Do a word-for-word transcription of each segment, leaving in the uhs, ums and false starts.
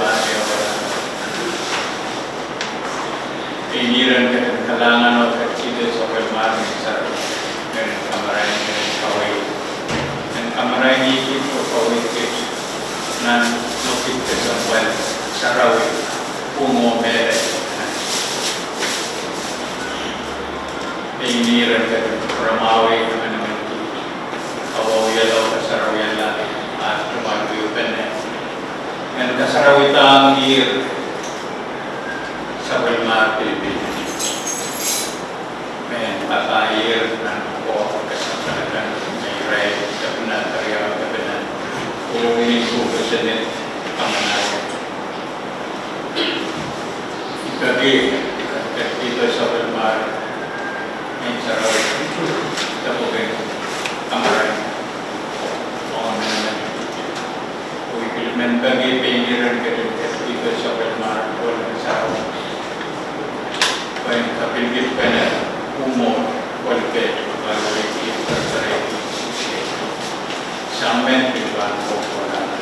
pahn wiawi. Pein ihr en ketin kalahngan oh ketikihdo sapwellimar Ngehn Sarawi, en kamarain, en kaweid, en kamarain kiht oh kaweid kiht nan mwekid kesempwal sarawi, pwung oh mehlel. Pein ihr en ketin pwuramwahwih emenemen kiht, kawauwiala oh kasarawiala, ah, tungoal wiepen, en kasarawihda ihr sapwellimar pilipil, me en papah ihr nan pwukoa kesempwal kan me irail tepina, keriau tepina, oh ni kuhpeseng kamanawe. I peki, I ketikihdo sapwellimar Ngehn Sarawi, depwekin kamarain, oh emenemen. Oh I pil men peki pein ihr en ketin ketikihdo sapwellimar Ngehn Sarawi, pwehn kapilkihpene pwung oh pwelke, pwelke, pwelke. Sahm men pil pahn kohkohlahte.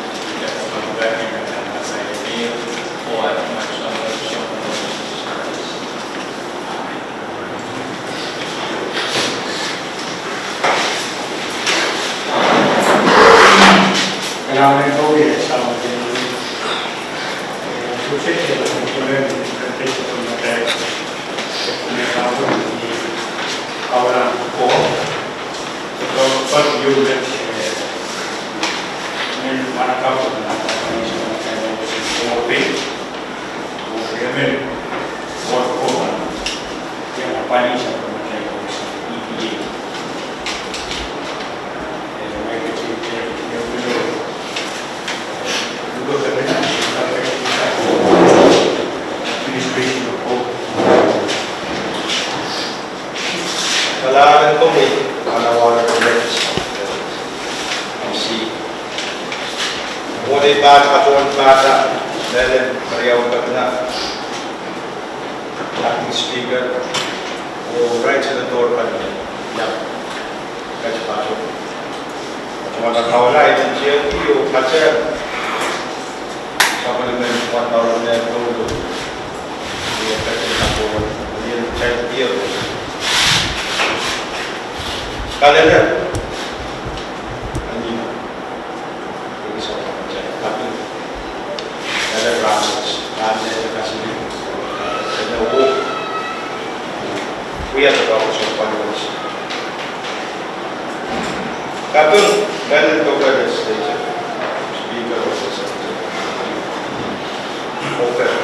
Amen. Kalahngan en komwi, manawan en Koht, M C. Mwohn ei pahn patohwan pahda, mehlel keriau tepina, Acting Speaker, oh irail Senator kan me, ia, kat patohwan. Patohwan kaula, I men tiaki oh patehng sapwellimen wadawad en Kauno, oh ien ketin patohwan, oh ien ketin tiaki. Kalelehpw. Kaping, Mehlel Pohnpei Legislature, Speaker of the Senate, Pohnpei,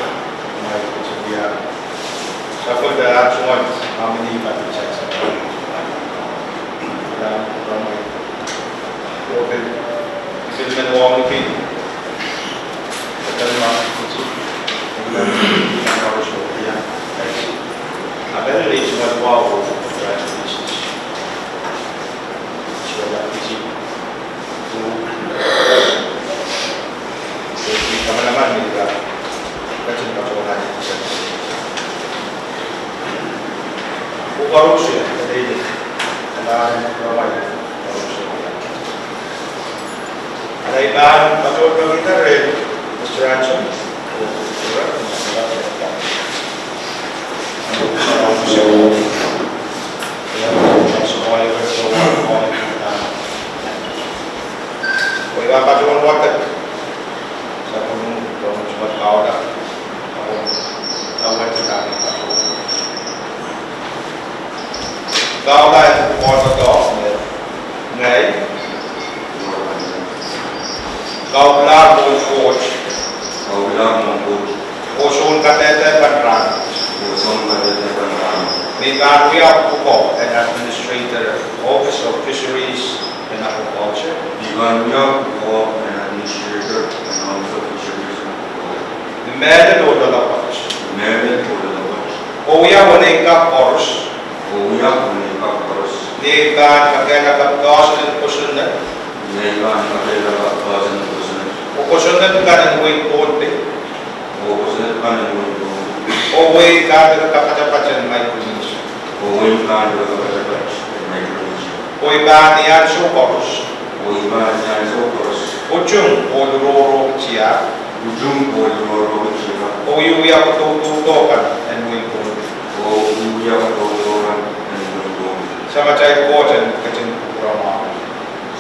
Mike Kuchibia, Sapwellime Ahnsoun, nominee Patrick Jackson, Pohnpei, Silmen Wong King, Patel Mark Kuchi, Patel H. Malwawo, congratulations. Sio Kuchi. Kamanaman ni ka, katin katonan. Kuparusia, David, Alan, Roman, Kuparusia. Alai pahn patohdo kita rehn Mister Ransom. Wei pahn patohwan wadek. Sapwellime Kauno, Kauno, Kauno. Kaula en Koht, Koht me ngehi. Kaula mwohn Koht. Kaula mwohn Koht. Oh soun kadehde kan rahnwet. Oh soun kadehde kan rahnwet. Me I pahn wia pwukoa en Administrator, Office of Fisheries and Aquaculture. Me I pahn wia pwukoa en Administrator en Office of Fisheries and Aquaculture. Ni mehlel oh loalopwoat. Ni mehlel oh loalopwoat. Oh wia weneu kak koaros. Oh wia weneu kak koaros. Ni ei pahn kakehlaka poahsoan en kosonned. Ni ei pahn kakehlaka poahsoan en kosonned. Oh kosonned kan en wehin Pohnpei. Oh kosonned kan en wehin Pohnpei. Oh wehin Kahnlika kapatapat en Maikronesia. Oh wehin Kahnlika kapatapat en Maikronesia. Oh I pahn ni ansou koaros. Oh I pahn ni ansou koaros. Utung oh lurohrohki tiahk. Utung oh lurohrohki tiahk. Oh I wia pwukoa kan en wehin Pohnpei. Oh I wia pwukoa kan en wehin Pohnpei. Samatail Koht en ketin kupwuromwahu.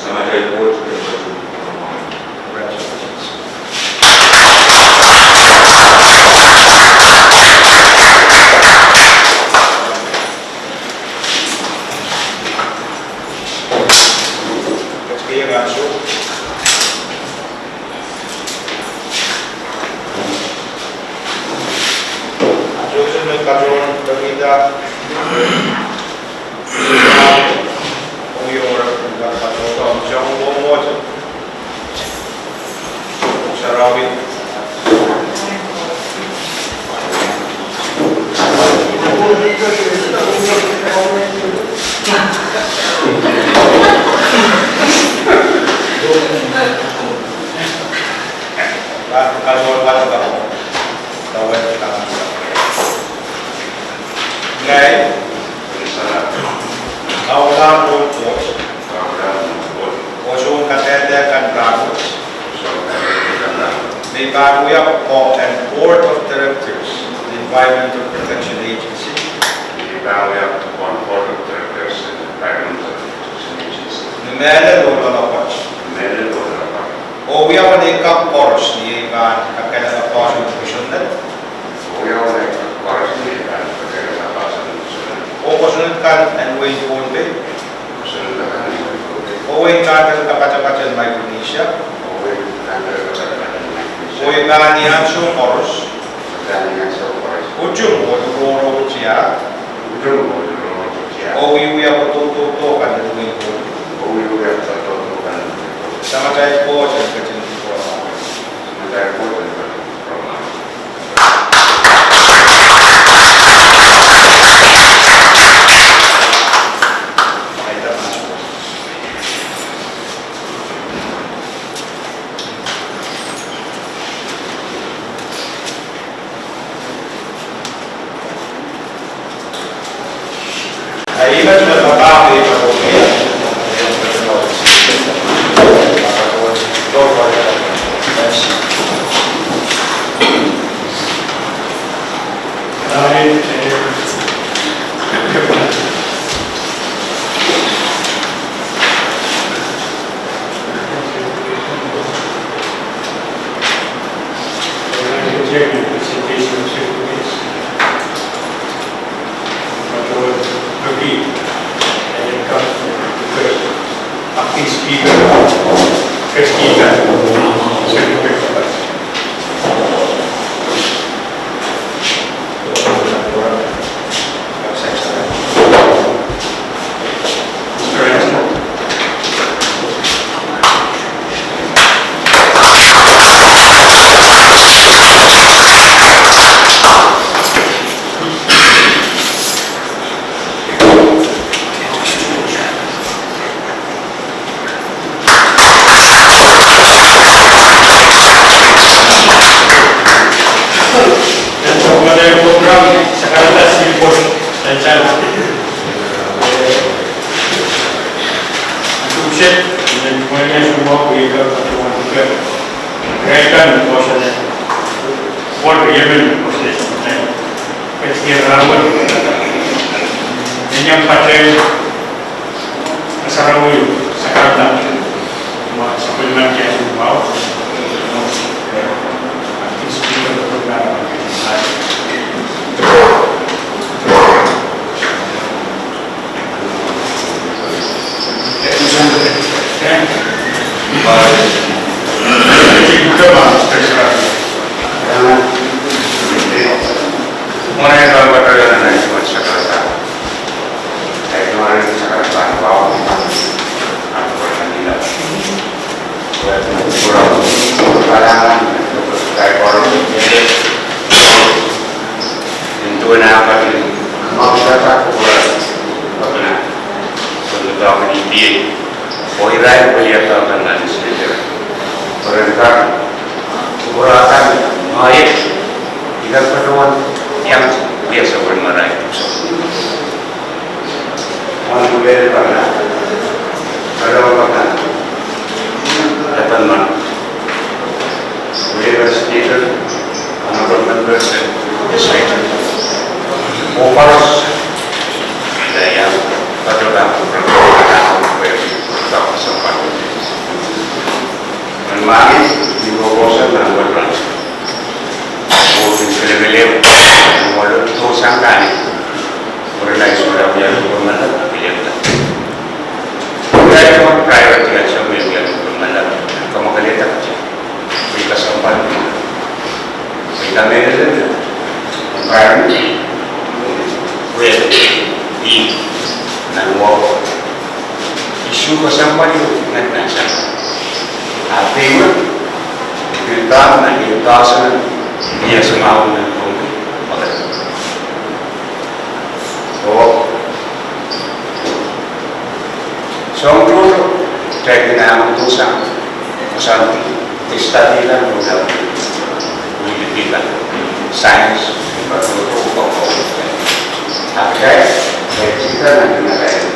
Samatail Koht en ketin kupwuromwahu. Congratulations. Ketikihong ansou. Ansou kis me patohwan pekihda. Ong iong rep patohwan patohwan patohwan patohwan patohwan. Sarawi. Ngehi. Kaula mwohn Koht. Kaula mwohn Koht. Oh soun kadehde kan rahnwet. Oh soun kadehde kan rahnwet. Me I pahn wia pwukoa en Board of Directors, Environmental Protection Agency. Me I pahn wia pwukoa en Board of Directors, Environmental Protection Agency. Ni mehlel oh loalopwoat. Ni mehlel oh loalopwoat. Oh wia weneu kak koaros ni ei pahn kakehlaka poahsoan en kosonned. Oh wia weneu kak koaros ni ei pahn kakehlaka poahsoan en kosonned. Oh kosonned kan en wehin Pohnpei. Kosonned kan en wehin Pohnpei. Oh wehin Kahnlika kapatapat en Maikronesia. Oh wehin Kahnlika kapatapat en Maikronesia. Oh I pahn ni ansou koaros. I pahn ni ansou koaros. Utung oh lurohrohki tiahk. Utung oh lurohrohki tiahk. Oh I wia pwukoa kan en wehin Pohnpei. Oh I wia pwukoa kan en wehin Pohnpei. Samatail Koht en ketin kupwuromwahu. Samatail Koht en ketin kupwuromwahu. Speaker, Speaker, Kasarawi sakarada, ma sapwellimanki ansou mwahu. Soahng tohto, kitail kin ahmw dohsang, koasoandi, study kan, doula, wilikikan, science, patohdo, patohdo. A kitail, kitail sihda nan kitail,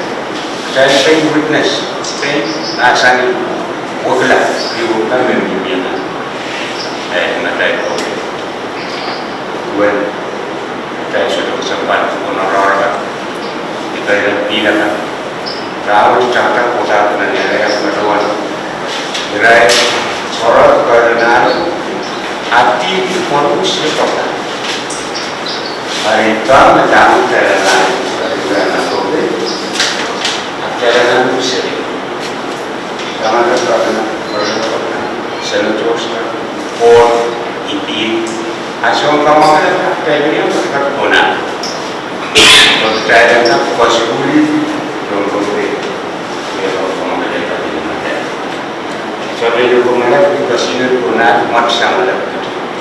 kitail pein witness, pein mahsanih, wekila, ih wekila me mihmi nan. Eh, kitail, kitail sohte kesempwal, konororka. Irail pihlaka. Rahn wet tangda kohda nan area patohwan. Irail sohrala, patohwan nan. Adi koaros me patohwan. Ari pahn me dahme kitail anahne, ari kitail anahne kohdi. Kitail anahne seri. Kitail anahne, kitail anahne, kitail anahne, senators, board, E P A. A soangen kamwakelehda, kitail anahne, kitail anahne. Kitail anahne, kitail anahne, kitail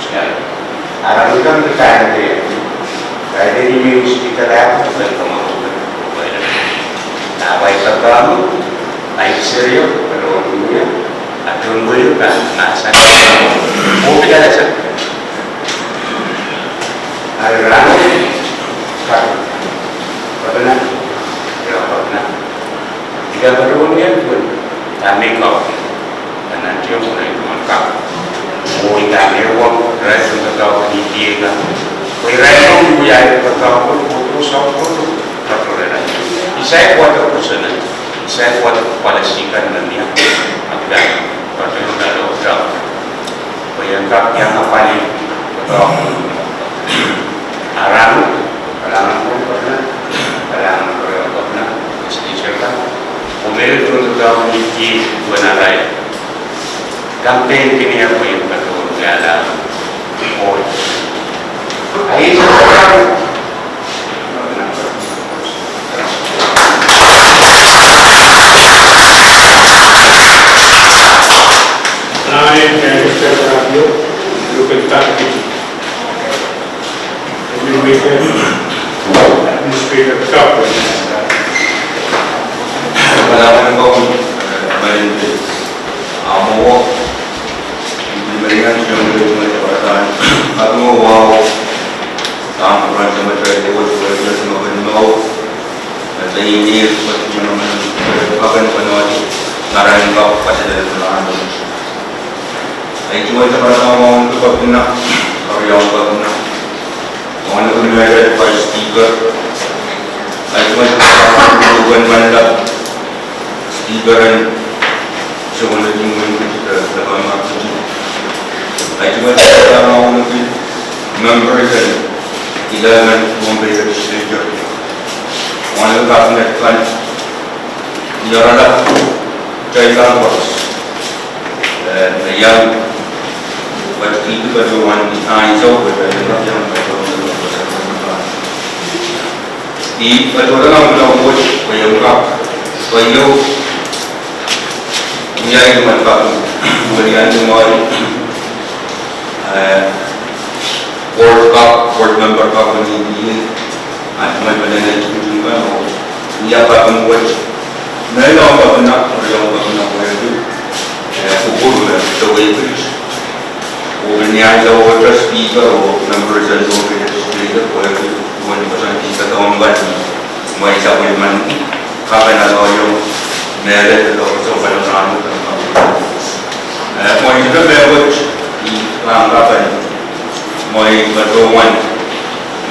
anahne. Aramas kan kitail anahne, kitail anahne, kitail anahne. Ahi pahn, ahi serio, patohwan duwia, a tohn weliakapw mahsanih. Oh kitail anahne. Ari rahn wet, kak, patohwan, kak, patohwan. Ih patohwan wia duwen, dahme kau. Nan tiong ko nan kak. Oh, ih dahme wong, irail sohte kak, ih dieka. Oh, irail sohte wia, irail sohte kak, oh, oh, sohte kak, oh, kak, oh, irail. Ih sai wada kusene, ih sai wada policy kan nan ia. Ahpw, patohwan, kak, oh, kak. Pwe iang kak iang apwalih, doadoahk. Aramas, kalahngan pwon Kepina, kalahngan pwon Kepina, legislature kan. Pwe me doadoahk ni kih, Duwen arail campaign kin iang pwe ien patohwan wiahla. Administrator Tucker. Kalahngan en Kauno, eh, Madam Speaker, ahmw wet, Madam Speaker, Madam Speaker, Madam Speaker, Madam Speaker, Madam Speaker, Ahi tungoal sampah wauneki Kopina, Keriaun Kopina, wauneki Mehlel, Vice Speaker. Ahi tungoal sampah wauneki Ruben Mendap, Speaker en Souneng Wing Kitty, eh, Legislative Kitty. Ahi tungoal sampah wauneki members en eleven Pohnpei Legislature. Wauneki cabinet kan, ni oaralap, kitail kan koaros. Eh, me iang, pwe kitail patohwan ni ansou, pwe kitail patohwan ni ansou, pwe kitail patohwan ni ansou. Ih patohwan ni ansou, pwe iang kak, pwe iang, ni ansou me kak, pwe ni ansou me, eh, Board kak, board member kak, pwe ni, ni, ah, me, me, ne, ne, ne, ne, ne, ne, wia kaping wet. Mehlel Kopina, Keriaun Kopina, pwehki, eh, kupwur me, the way it is. Oh pil ni ansou wet Speaker oh members en Pohnpei Legislature, pwehki, wani koasoandi patohwan pahn, mwein sapwellimen, kaping en Keriaun, Mehlel, patohwan koasoandi pahn, eh, mwein sohte mehkot, ih pahn kaping. Mwein patohwan,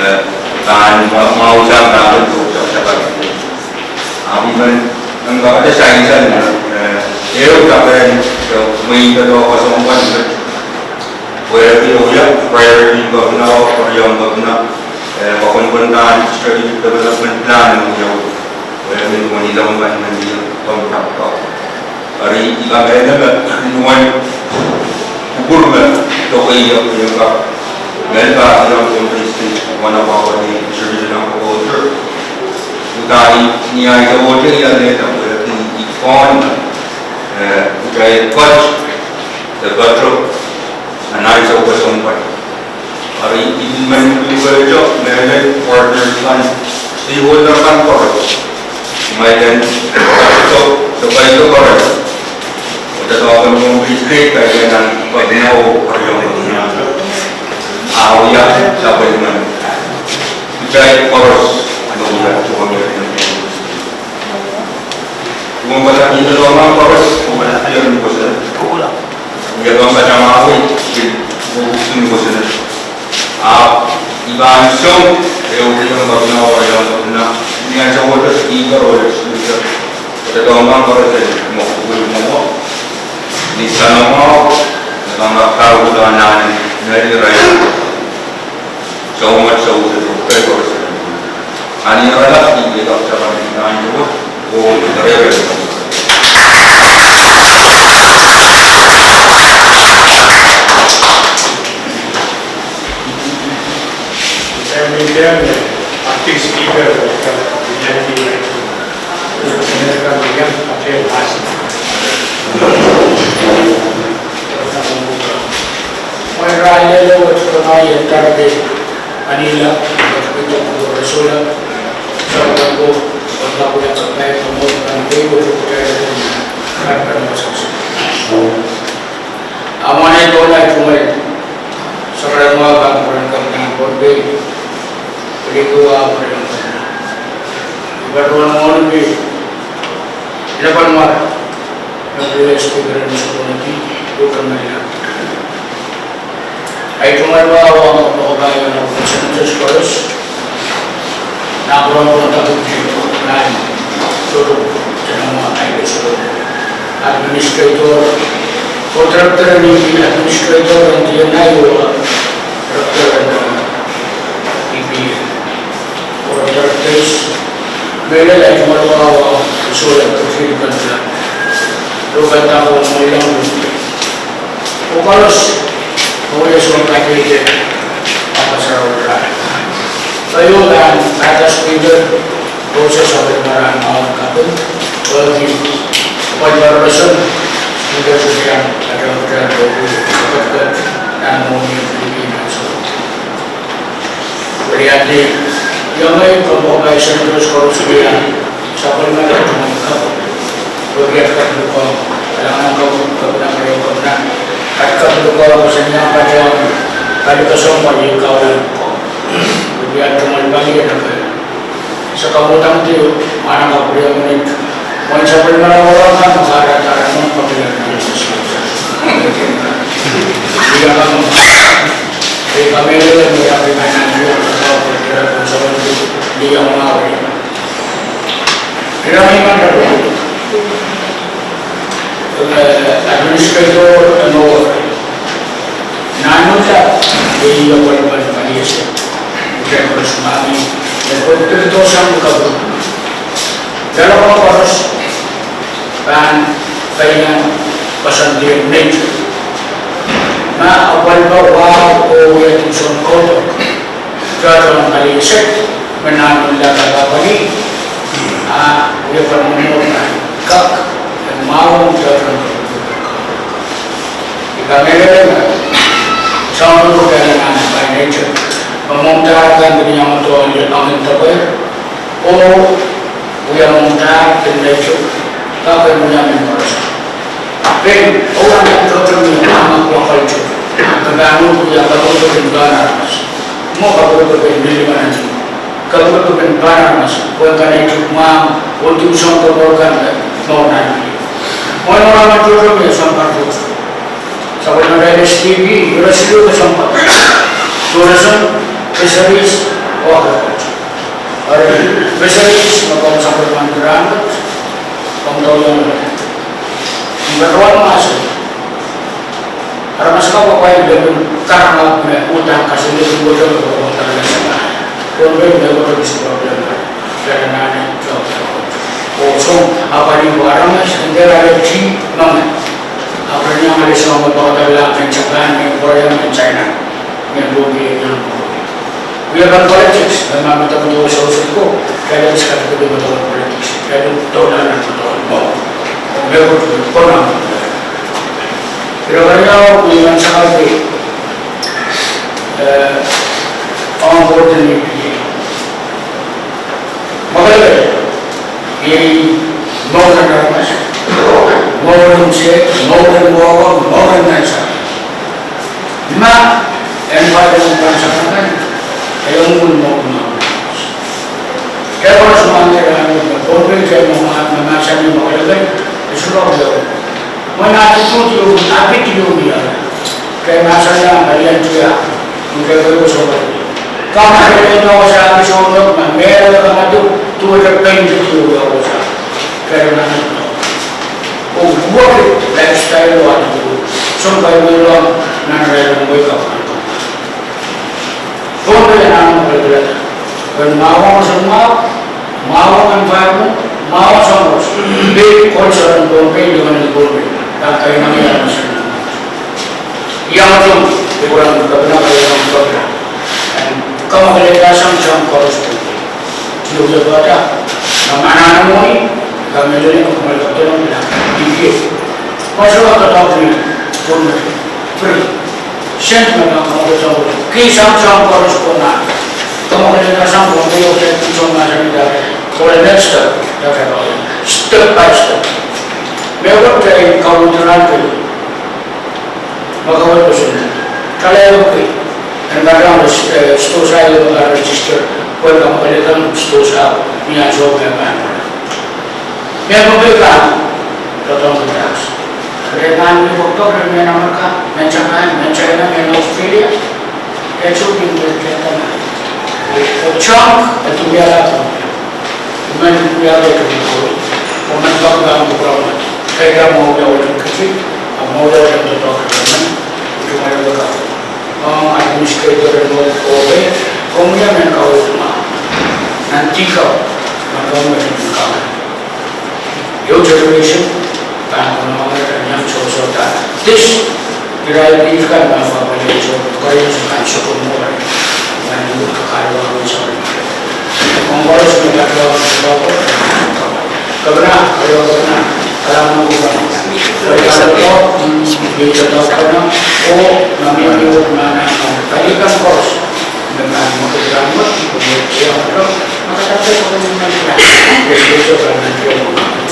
eh, pahn ma-, mwahusa pahn patohwan sapsapar. Ahpw I men, men kapata sansal, eh, ehu kaping, eh, mwein patohwan koasoandi pahn, pwehki oh wia, priority Kopina, Keriaun Kopina, eh, pahn kohkohdo nan strategic development plan oh wia, pwehki mwein I men pahn men wia, pahn pahn pahn. Eri I kamehlele me, duwen kupwur me, tohke iang, iang kak. Mehlel Keriaun Pohnpei State, wana pahn wani, service nan culture. Uhdahn, ni ansou wet iang lehda, pwehki I pahn, eh, kitail koaros, the culture, nan ansou kesempwal. Eri I men luhkehdo, mehlel partners kan, stakeholder kan koaros. Mwein, so, so, so, koaros. Oda tohn Pohnpei State, kaidehn nan, Kopina oh, Keriaun Kopina. Ah, oh wia, sapwellimen. Kitail koaros, oh wia, sapwellimen. Kumwail pahn kihda tohn koaros, kumwail pahn kihda ni kosonned. Ia pahn pahn tamahwei, ni kosonned. Ah, I pahn song, eh, oh wia Kopina, oh wia Kopina. Ni ansou wet Speaker oh Legislature. Pwe tohn koaros, eh, mwohn, mwohn. Ni sanamwahu, ni pahn kak karuhda nan, ni irail. So much so that the papers are, and you are lucky that the government is trying to work for the revenue. Acting Speaker, American William Patel Hasi. Mwein irail lel wet pahn iang tarde, anihla, wet pahn iang tarde sohla, sohla ko, wet pahn iang tarde, pahn iang tarde, pahn iang tarde. Amwail doula, amwail sarawi mwahu kan pwuren Kopina Pohnpei, pil ih duwen pwuren Kopina. Patohwan mwohn pil, lepin mwahu, me pil Speaker en State Honorable Ruben Mendap. Ahi tungoal wahu ong Kopina Senators koaros. Nan pwurodo nan sohte, sohte administrator, oh director, ni administrator, ni D N I, oh director, E P A, oh directors, mehlel ahi tungoal wahu, sohte, Rukan dako mwilang. Koaros, koaros soun kadehdehte, apa sarawi ra. Keieu pahn Pastor Peter, koaros sapwellimarail mwahu en kaping, pwehki pwehki person, Peter Sudian, Adam Peter, Peter, Peter, nan mwohni en Filipino. Weliandi, iangei kompohpai senators koaros wia sapwellime tungoal kapw. Weliandi kapw, alangan kapw, kapw nan, kapw nan. Kapw, kapw, koaros en iang patohwan, pali koasoandi, pali kaula. Weliandi tungoal pali en kapw. Sakamoudahn di, mwahnakapw riau minit. Mwein sapwellime rongorong kan, makahrehda aramas pahn pil. Ia kan. Ei, kamehlele me ia pil nan ia kan, ia kan. Ira mi man. Eh, administrator, eh, no. Nan mwohtail, eh, ia pali pali pali ese. Ia pali sumami, eh, pali pali dohsang kapw. Ia lap koaros, pahn, pahn koasoandi en nature. Ma apwal pahn wa, oh, ia tuson koto. Tohtohn pali iset, me nan mwohtail pali, a, ia pali mwohtail, kak, en mwahu tohtohn. Ih kamehlele me, soang ko pahn nan by nature. Ma mwohtail kan di iang tohn ia angin tepwe, oh, ia mwohtail pil nature, kak en ia mwohtail. Pil, oh, nan tohtohn ia mwohtail culture. Kak pahn ia kapw kapw pil pahn aramas. Mwo kapw kapw pil pil pahn aramas. Kapw kapw pil pahn aramas. Pwe kan ia tuk mwahu, oh tuson kapw kan, mwo nan. Mwo nan tohtohn ia soang kapw. Sapwellime S T P, ira siluh ke soang kapw. Tourism, fisheries, oh kapw. Eri, fisheries, me komw sapwellime grant, komw tolong. Ni patohwan mahsen. Aramas kapw kapw lepin karama me uhdahn kasale lepin kote me komw tolong. Komw pil me kote kis problem. Kala nane, job. Oh, soang, apwal ni aramas, en dera lepin, manga. Apwal ni aramas soang me pahn tolong, en Japan, en Korea, en China. Ia pwehki ia pwehki. Ia pahn politics, me ma me tepdo sohte ko, kala me skadi pwehki me tepdo politics, kala me tepdo nan tepdo mo. Me pwehki pwehki. Ira pahn ia, me ia pahn sahpw, eh, on board ni pwehki. Mwakelekel, iei mour en aramas, mour en state, mour en wahwa, mour en nansapw. Ma, en pahn en pahn sapwellime, e ong mour en aramas. Kepara sumang ira ni, Pohnpei ke mwo ma, ma, mahsanih mwakelekel, e sohte pwehki. Mwein attitude ieu, attitude ieu ni ara. Ke mahsanih alian tia, ke ke ko sohte. Kama ke ke no sa ke sohte, ma me ke kama tu, tu ke paint tu ke ko sa. Ke na no. Oh, work lifestyle wa tu. Soang kai me lo, nan rai lo wake up. Pohnpei nan mwo kele kele. Pwe mwahu soang mwahu, mwahu environment, mwahu soang koaros. Pil culture en Pohnpei, liwan en Pohnpei. Pahn kaimwisekala. Ia soang, ih kuran kapina kaimwisekala. Kama kele kasang soang koaros. Ih kuran pahta. Manaman mwohni, kamehlele, kamehlele, kamehlele, kamehlele. Pastor, kata pil, Pohnpei. Free. Sent me pahn kamwakelehda soang koaros. Kei sang soang koaros pwunod. Kamwakelehda sang Pohnpei, oh, sent soang mahsanih dahkot. Ko next step, dahkot. Step by step. Mehkot kei kaunti nan kei. Mehkot koasoia. Kalahngan kei. En pahn, eh, stores akan me pahn register. Ko kamwakelehda stores akan. Ni ansou me pahn. Mehkot kei pahn. Doadoahk en tax. Re pahn mehkot, re mehn Amerika, mehn Japan, mehn China, mehn Australia. Ke sohte mehn Vietnam. Ko chunk, e tu mehla. Mehn mehla tu mehla. Ko mehn pahn pahn pwukat. Ke ia mwo ia wet kiti, a mwo ia wet doadoahk en mehn. Itu mehla ka. Ong administrator en mwo ko be, komw ia mehn kaweid ma. Nan tiko, ma komw mehn kaweid. Ehu generation, pahn kono This, irail pil kan me pahn pwelehng Koht, koaros kan sohte mware, nan uhd kakaluwa Koht. Ong koaros me kakaluwa Koht, kepina, kepina, kepina, kepina, kepina, oh, nami ni uhd mana, palikan koaros, me pahn mwekid rahnwet, me pahn mwekid rahnwet, me katape sohte mwekid rahnwet, me pahn mwekid rahnwet.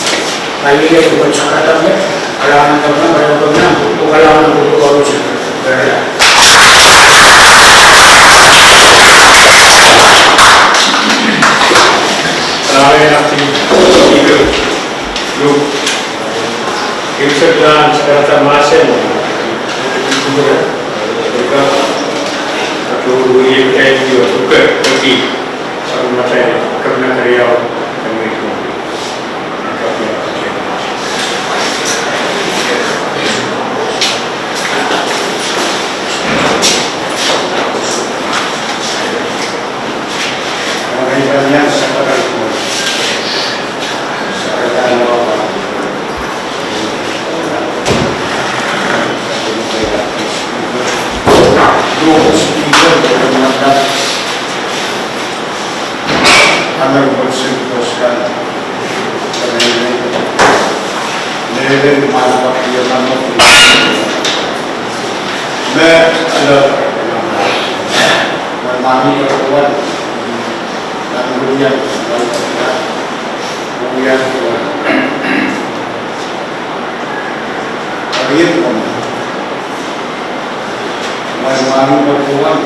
Mwahu me patohwan,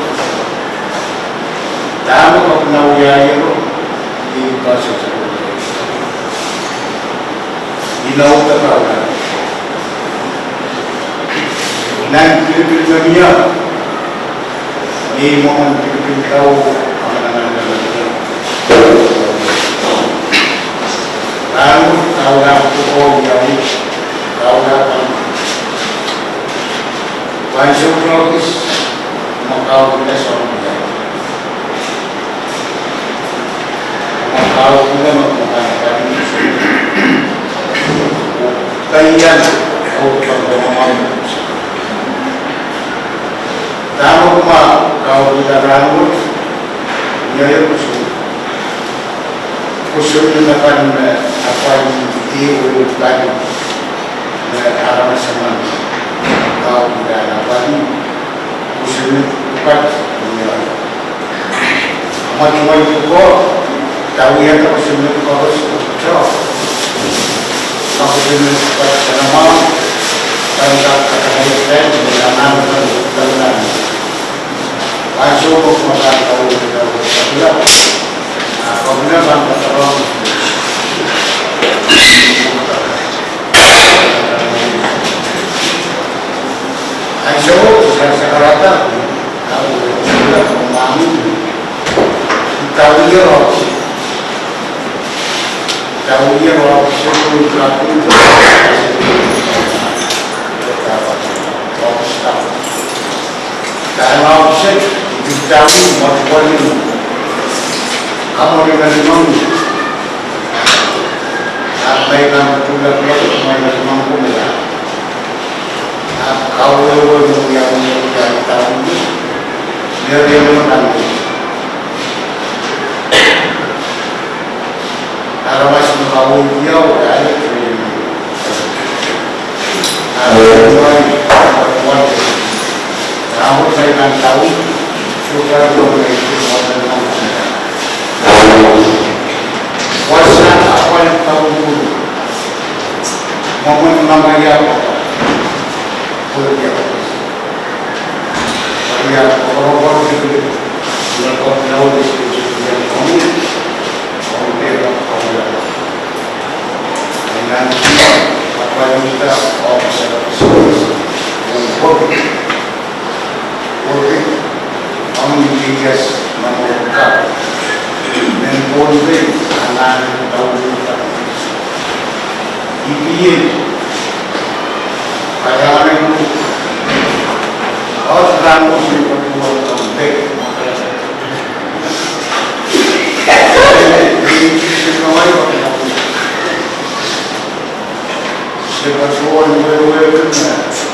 dahme kepina wiahiero, ni pastor. Ni lauda kawda. Nan pilipil me mie, ni mwomwen pilipil tau, amanangan nan rahnwet, kawda pwukoa wiawi, kawda kan. Pahn sohte kis, me kaukihda soang wiawi. Me kaukihda me, me pahn pahn soang. Kaian, oh, pahn pahn pahn. Dahme kumwa kaukihda rahnwet, ni aio kusum. Kusum ni me pahn me apwalih, ih, oh, pahn me aramas emen kaukihda apwalih. Kusum ni pwukat ni aio. Mwahu me pwukoa, dahme wiahda kusum ni pwukat, so, ma kusum ni pwukat kanamwahu, pahn kak kanamwahu, pahn, pahn, pahn, pahn. Pahn sohte pwukat, pahn kak, pahn kak, pahn kak, pahn kak. Ansou me sakarada, Aramas me kaweid ieu, eh, wasa apwal taun, mwomwen mangaiah, pwe ia, pwe ia, pwe ia, pwe ia,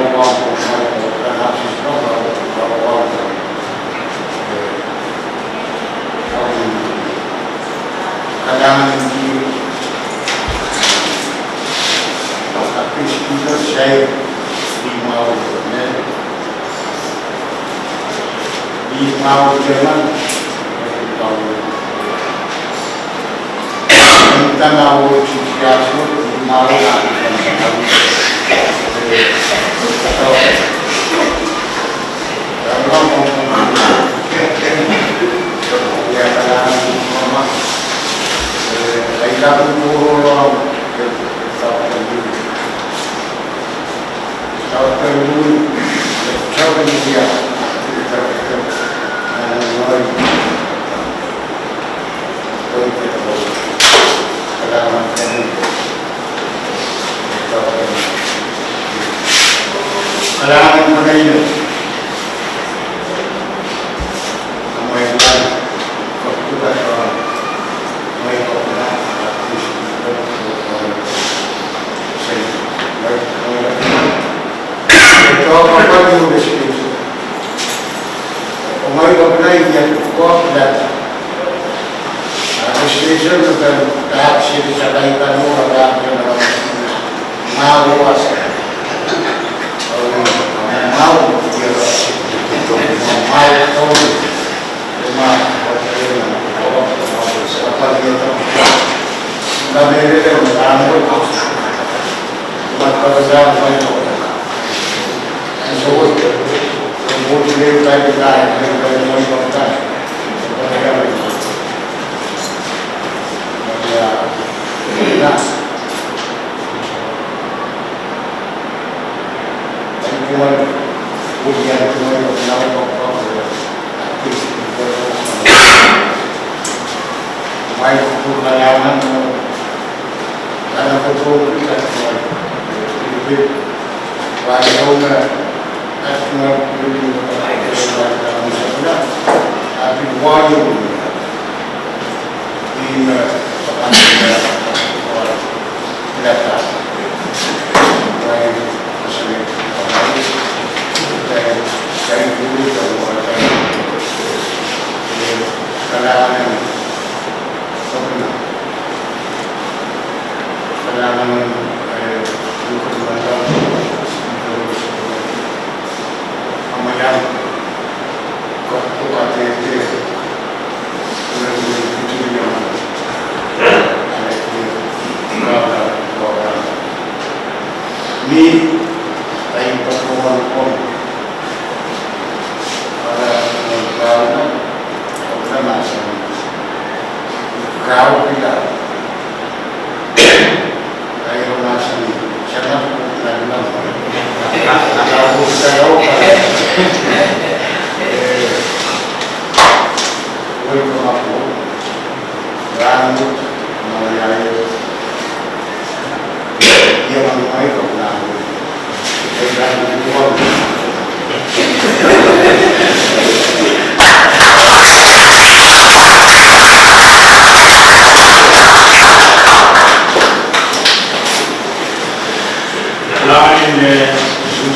kalahngan, kalahngan, kalahngan.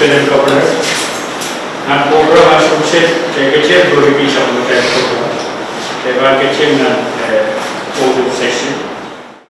Lieutenant Governor, nan program ah sohte, e ketiket pwehki sapwellimatail program, e pahn ketiket nan, eh, open session.